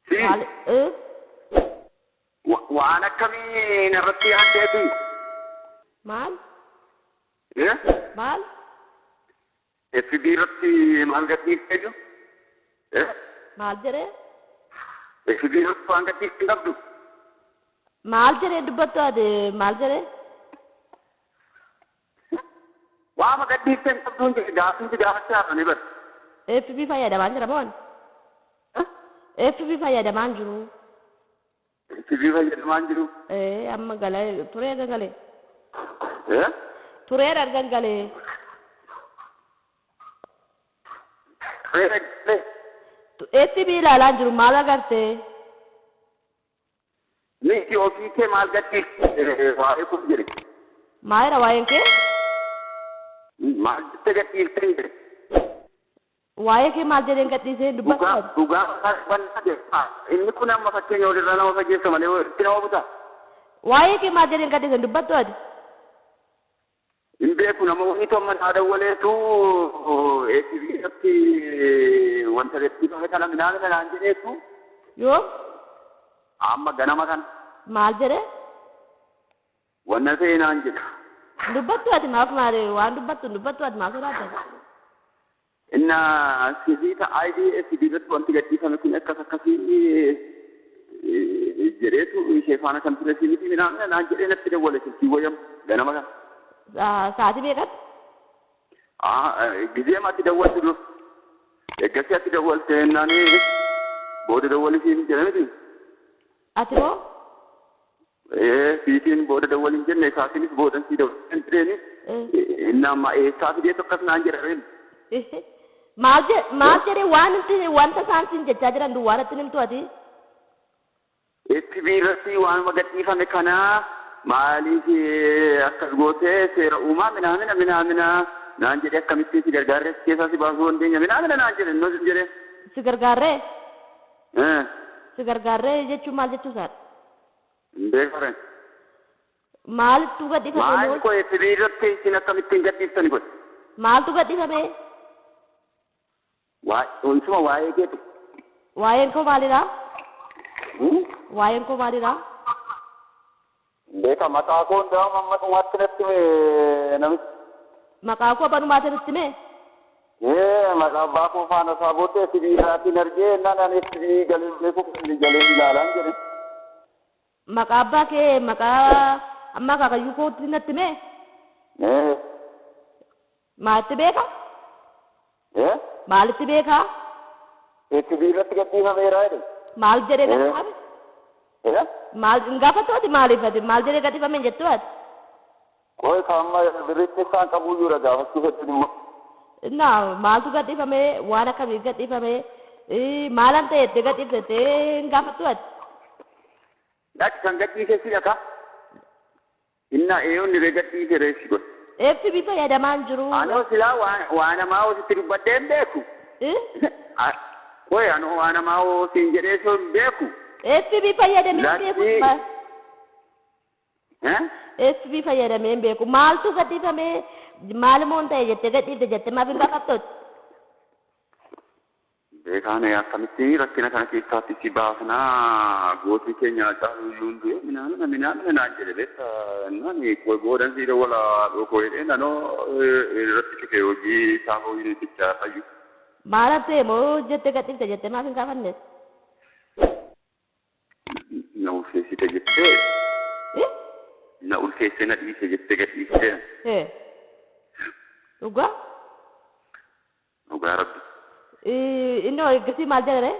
Si Maal eh? Waan akkamii narratti yaaddeeti? Maal? Eh? Maal? FB irratti maal gadhiiftee jiru? Eh? Maal jedhee? FB irratti waan gadhiifte hin qabdu? Maal jedhee dubbattu ati maal jedhee? Waama gadhiifte hin qabdu hin jedhe gaaffiin si gaafachaa jirani bar. FB fayyadamaan jira moo ani? Eh? FB fayyadamaan jiru. FB fayyadamaan jiru. Ee amma galee turee ergan galee. Eh? Turee ergan galee. Turee galee. FB ilaalaa jiru maal agartee? Miti ofii kee maal gadhiifte waa'ee kun jedhe. Maalidha waa'een kee? Maal jette gadhiifte jedhe. Waa'ee kee maal jedheen gadhiisee dubbatu Dhugaa ati? dhugaa bal'aa jedha. Inni kun amma fakkeenya walirraa nama fageessa malee walitti nama buta. Waa'ee kee maal jedheen gadhiisee dubbattu ati? Hin beeku nama wayii tomma naa dawwaleetu FB irratti wanta gadhiifame kana minaamina naan jedheetu Yoo amma ganama kana maal jedhee? wanna ta'e naan jedha. Dubbattu ati maaf maali waan dubbattu dubbattu ati maaf sodaata? Inna sibiita ID FB irratti wanti gadhiifame kun akkas akkasii jedheetu ishee faana kan ture simiti minaamina naan jedhee natti dawwale silkii wayyam ganama kana. Sa'aatii meeqatti? Gizee ati dawwaltu dur. Eeggasii ati dawwalte jennaan booda dawwalisiin jedhe miti. Ati moo? Fiitiin booda dawwalin jenne isaatiinis boodan sii dawwalin jedheeni. Inni amma eessaa fideetu akkas naan jedha reen. Maal maal jedhee waan nuti wanta isaan siin jechaa jiran duwwaa natti himtu ati? FB irratti waanuma gadhiifame kana maaliif akkas gootee seera uumaa minaamina minaamina naan jedhee akkamittiin si gargaarree keessaa si baasuu dandeenya minaamina naan jedhe innoo sin jedhee. Si gargaarree? Si gargaarree jechuun maal jechuu isaadha? Hin beeku reen. Maaltu gadhiifame Maal moo? koo FB irratti isin akkamittiin gadhiiftani godhe? Maaltu gadhiifame? Isuma waa'ee keetu. Waa'een koo maalidha? Waa'een koo maalidha? Beeka maqaa koo hundaa amma dhumaatti natti hime namichi. Maqaa koo banumaatti natti hime? Ee maqaa abbaa koo faana isaa booddee FB irraatiin argee naan ani FB galee beeku galee ilaalaan jedhe. Maqaa abbaa kee maqaa amma akaakayyuu kootti natti hime? Ee. Maalitti beeka? Ee? Maalitti beeka? FB irratti gadhiifameera jedhe. Maal jedhee gadhiifame? Ee? Maal hin gaafattu ati maaliif ati maal jedhee gadhiifame hin jettu ati? Qoy kan amma birritti isaan qabuu jira gaafachuu fedhan immoo. Innaa maaltu gadhiifame waan akkamii gadhiifame maalan ta'e jettee gadhiifte jettee hin gaafattu ati? Lakki kan gadhiise si dhaka. Innaa eeyoonni ree gadhiise reessi godhe. FB fayyadamaa hin jiru. Anoo silaa waa namaa hositti dubbadhee hin beeku. Qoy anoo waa namaa hosiin jedhee soo hin beeku. FB fayyadamee hin beeku. Eh? FB fayyadamee hin beeku. Maaltu gadhiifame maal immoo hin ta'e jettee gadhiifte jettee maaf hin gaafattu? Beekaan akkamitti rakkina kana keessaatti si baasnaa gootii keenya caaluu iyyuu hin du'e minaamina minaamina naan jedhe beektaa naan boodan sii dawwala dhokoo jedhee nanoo irratti cufe hojii isaa hojii bichaa fayyu. Maal ta'e moo jettee gadhiifte jettee maaf hin gaafanne? Na ulfeessite jettee na ulfeesse na dhiise jettee gadhiifte. Dhugaa? Dhugaa rabbi. Innoo eeggasii maal jedhare?